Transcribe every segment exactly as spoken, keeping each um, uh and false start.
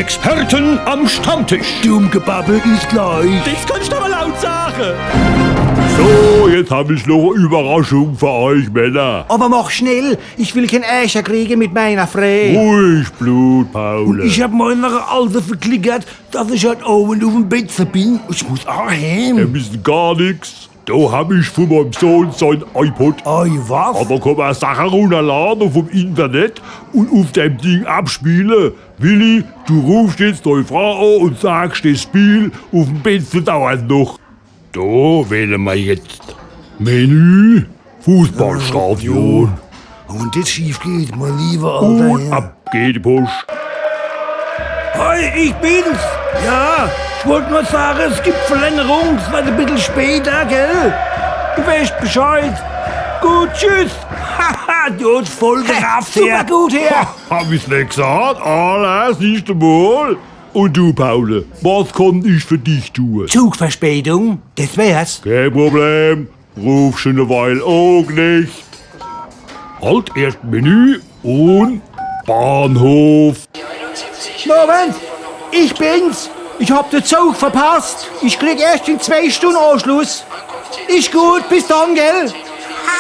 Experten am Stammtisch. Dumm Gebabbel is gleich. Des kannsch awwer laut sage. So, jetzt hab ich noch e Überraschung für euch Männer. Awwer mach schnell, ich will keen Ärger kriege mit meiner Free. Ruhig Blut, Paule. Ich hab meiner Alte verklickert, dass ich heit Owend uffm Betze bin. Ich muss aa heem. Wir müssen gar nix. Do hab ich von meinem Sohn sein iPod. Ei, was? Do kann ma Sache runnerlade vom Internet und uff dem Ding abspiele. Willi, du rufst jetzt dei Frau an und sagst, des Spiel uffm Betze dauert noch. Do wähle ma jetzt Menü, Fußballstadion. Wenn des schief geht, mein lieber Alter. Und ab geht die Posch. Hi, ich bin's. Ja, ich wollt nur sage, es gibt Verlängerung. Es werd e bissel später, gell? Du weescht Bescheid. Gut, tschüss. Haha, du hast voll gerafft, super gut her. Hab ich's net gesagt? Alla, siehscht du mol. Und du, Paule, was kann ich für dich tun? Zugverspätung, des wär's. Kein Problem. Ruf schon e Weil aach net. Halt, erscht Menü und Bahnhof. Moment, ich bin's. Ich hab de Zug verpasst. Ich krieg erscht in zwei Stunn Anschluss. Is gut, bis dann, gell?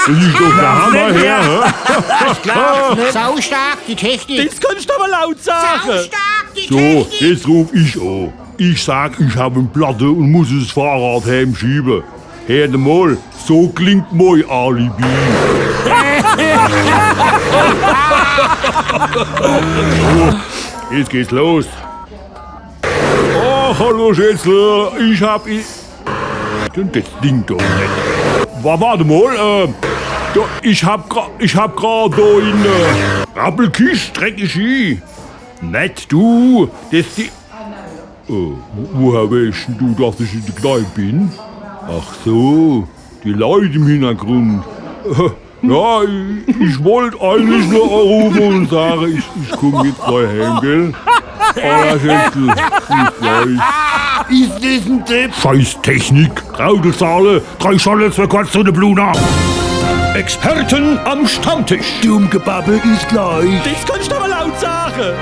Des is doch de Hammer her, hä? Saustark, die Technik. Des kannsch awwer laut sage. Saustark, die Technik. So, jetzt ruf ich an. Ich sag, ich hab en Platte und muss es Fahrrad heemschiebe. Hört mol, so klingt mei Alibi. So, jetzt geht's los. Oh, hallo Schätzel, ich hab i-, und des Ding doch net. Wa-, wart mol, äh, do, ich hab gra-, ich hab grad do in, äh, Rappelkischt dreckig i. Net du, des die. Äh, wo-, woher weescht denn du, dass ich in de Kneip bin? Ach so, die Leit im Hintergrund. Ja, ich, ich wollt eigentlich nur anrufe und sage, ich, ich komm jetzt gleich heem, gell? Alla, Schätzel, bis gleich. Is des en Depp? Scheiß Technik, Traudelsaale, drei Schorle, zwei Korz und e Bluna. Experten am Stammtisch. Dumm Gebabbel is gleich. Des kannsch awwer laut sage.